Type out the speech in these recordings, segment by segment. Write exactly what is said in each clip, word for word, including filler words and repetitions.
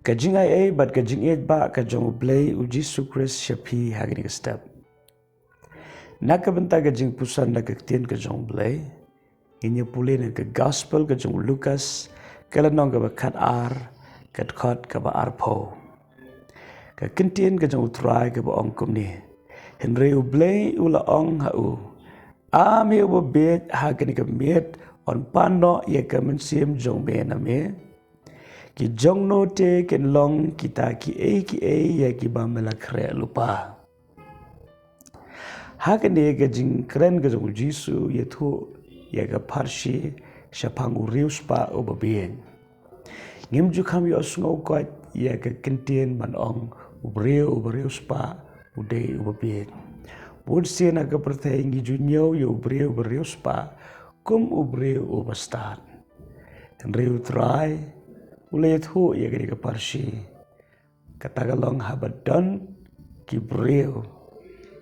Ka jingai ei bad ka jingïeit ba ka jong U Blei U Jisu Khrist sha phi ha kane ka step. Na ka bynta ka jingpuson da ka ktien ka jong U Blei, ngin ïa pule na ka gospel ka jong u Lukas, ka lynnong kaba khat ar, ka dkhot kaba arphew. Ka ktien ka jong U Trai kaba ong kumne: Hynrei U Blei u la ong ha u, A me uba bieit, ha kane ka miet yn pan noh ïa ka mynsiem jong me na me. Ki jong no te kin long kita kiei kiei ïa kiba me la khreh lypa. Ha kane ka jingkren ka jong U Jisu ïathuh ïa ka pharshi shaphang u riewspah uba bieit. Ngim ju kham ïohsngew koit ïa ka ktien ban ong u briew uba riewspah u dei uba bieit. Bun sien ha ka pyrthei ngi ju ñiew ïa u briew uba riewspah kum u briew uba stad. Hynrei U Trai u la ïathuh ïa kane ka pharshi. Kata ka long haba don ki briew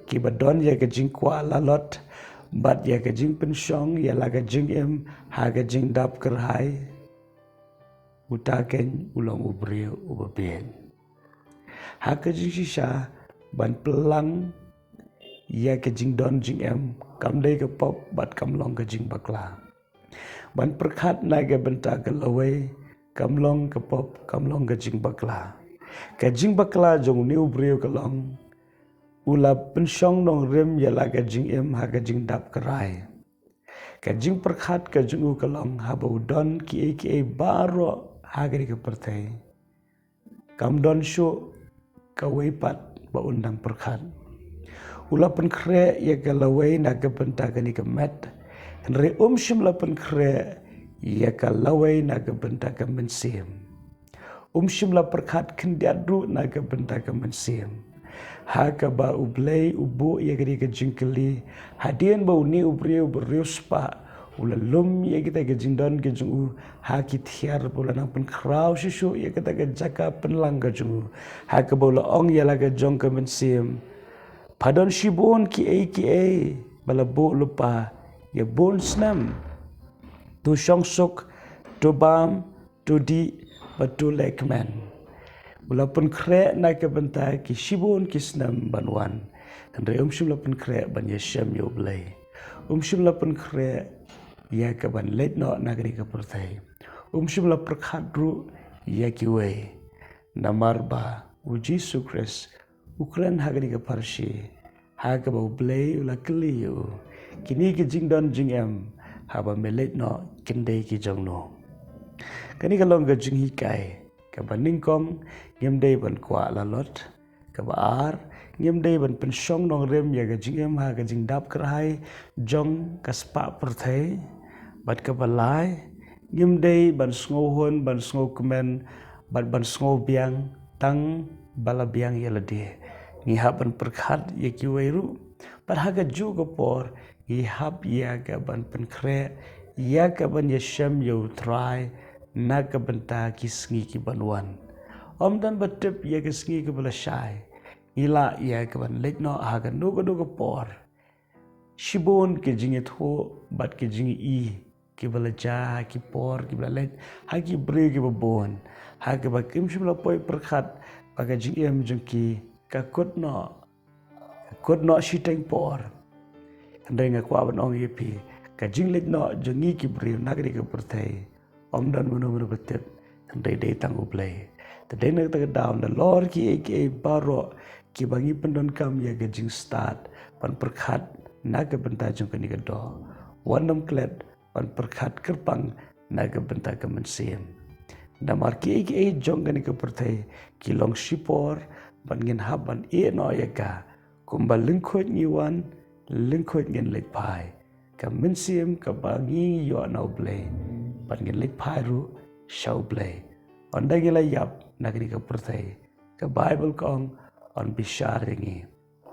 kiba don ïa ka jingkwah lalot bad ïa ka jingpynshong ïa la ka jingim ha ka jingdap kyrhai. Uta keiñ u long u briew uba bieit. Ha ka jingshisha ban pynlang ïa ka jingdon jingem kam dei ka pop bad kam long ka jingbakla. Ban pyrkhat na ka bynta ka lawei kam long ka pop, kam long ka jingbakla. Ka jingbakla jong une u briew ka long u la pynshong nongrim ïa la ka jingim ha ka jingdap kyrhai. Ka jingpyrkhat ka jong u ka long haba u don kiei kiei baroh ha kane ka pyrthei, kam don shuh kawei pat ba un dang pyrkhat. U la pynkhreh ïa ka lawei na ka bynta kane ka met, hynrei um shym la pynkhreh ïa ka lawei na ka bynta ka mynsiem. Um shym la pyrkhat khyndiat ruh na ka bynta ka mynsiem. Ha kaba U Blei u buh ïa kane ka jingkylli, hadien ba une u briew uba riewspah u la lum ïa kita ka jingdon ka jong u ha ki thiar, ba u la nang pynkhraw shuh shuh ïa kata ka jaka pynlang ka jong u, ha kaba u la ong ïa la ka jong ka mynsiem, pha don shibun kiei kiei ba la buh lypa ïa bun snem. To shong suk, to bam, to dih bad to leh kmen. U la pynkhreh na ka bynta ki shibun ki snem ban wan, hynrei um shym la pynkhreh ban ïashem ïa U Blei. Um shym la pynkhreh ïa ka ban leit noh na kane ka pyrthei. Um shym la pyrkhat ruh ïa kiwei. Namar ba U Jisu Khrist u kren ha kane ka pharshi ha kaba U Blei u la kylli ïa u, kine ki jingdon jingem haba me leit noh kin dei ki jong no? Kane ka long ka jinghikai kaba nyngkong, ngim dei ban kwah lalot. Kaba ar, ngim dei ban pynshong nongrim ïa ka jingim ha ka jingdap kyrhai jong ka spah pyrthei. Bad kaba lai, ngim dei ban sngewhun, ban sngewkmen bad ban sngewbiang tang ba la biang ïa lade. Ngi hap ban pyrkhat ïa kiwei ruh. Bad ha kajuh ka por ngi hap ïa ka ban pynkhreh ïa ka ban ïashem ïa U Trai na ka bynta ki sngi ki ban wan. Ym don ba tip ïa ka sngi kaba la shai. Ngi lah ïa ka ban leit noh ha kano kano ka por. Shibun ki jingïathuh bad ki jingïohi kiba la jia ha ki por kiba la leit ha ki briew kiba bun, ha kaba kim shym la poi pyrkhat ba ka jingim jong ki ka kut noh, ka kut noh shiteng por. Hynrei nga kwah ban ong ïa phi, ka jingleit noh jong ngi ki briew na kane ka pyrthei, ym don mano mano ba tip, hynrei dei tang U Blei. Te dei na kata ka daw, nalor kiei kiei baroh kiba ngi pyndonkam ïa ka jingstad ban pyrkhat na ka bynta jong kane ka doh, wat nym klet ban pyrkhat kyrpang na ka bynta ka mynsiem. Namar kiei kiei jong kane ka pyrthei ki long shipor bad ngin hap ban ïeh noh ïa ka. Kumba lyngkhuid ngi wan, lyngkhuid ngin leit phai. Ka mynsiem kaba ngi ïoh na U Blei, bad ngin leit phai ruh sha U Blei. Ynda ngi la ïap na kane ka pyrthei, ka Baibl ka ong, yn bishar ïa ngi.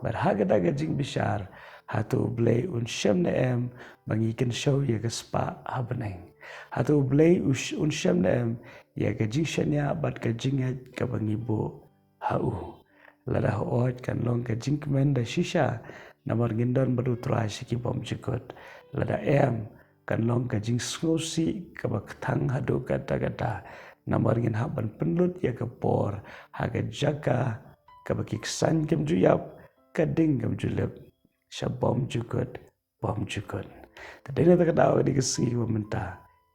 Bad ha kata ka jingbishar, hato U Blei un shem ne em ba ngi kynshew ïa ka spah ha bneng? Hato U Blei u sh-, un shem ne em ïa ka jingshaniah bad ka jingngeit kaba ngi buh ha u? Lada hooid, kan long ka jingkmen da shisha, namar ngin don bad U Trai sha ki bymjukut. Lada em, kan long ka jingsngewsih kaba kthang haduh katta katta, Namar ngin hap ban pynlut ïa ka por ha ka jaka kaba ki ksan kim ju ïap, ka ding kim ju lip, sha bymjukut bymjukut. Te dei na kata ka daw, ha kane ka sngi ba mynta,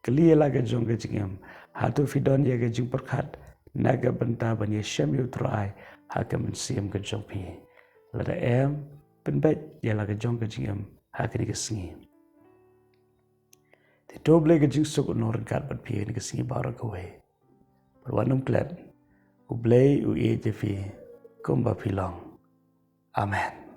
kylli ïa la ka jong ka jingim, hato phi don ïa ka jingpyrkhat na ka bynta ban ïashem ïa U Trai ha ka mynsiem ka jong phi? Lada em, pynbeit ïa la ka jong ka jingim ha kane ka sngi. Te to U Blei ka jingsuk un long ryngkat bad phi ha kane ka sngi baroh kawei. Bad wat nym klet, U Blei u ïeit ïa phi kumba phi long. Amen.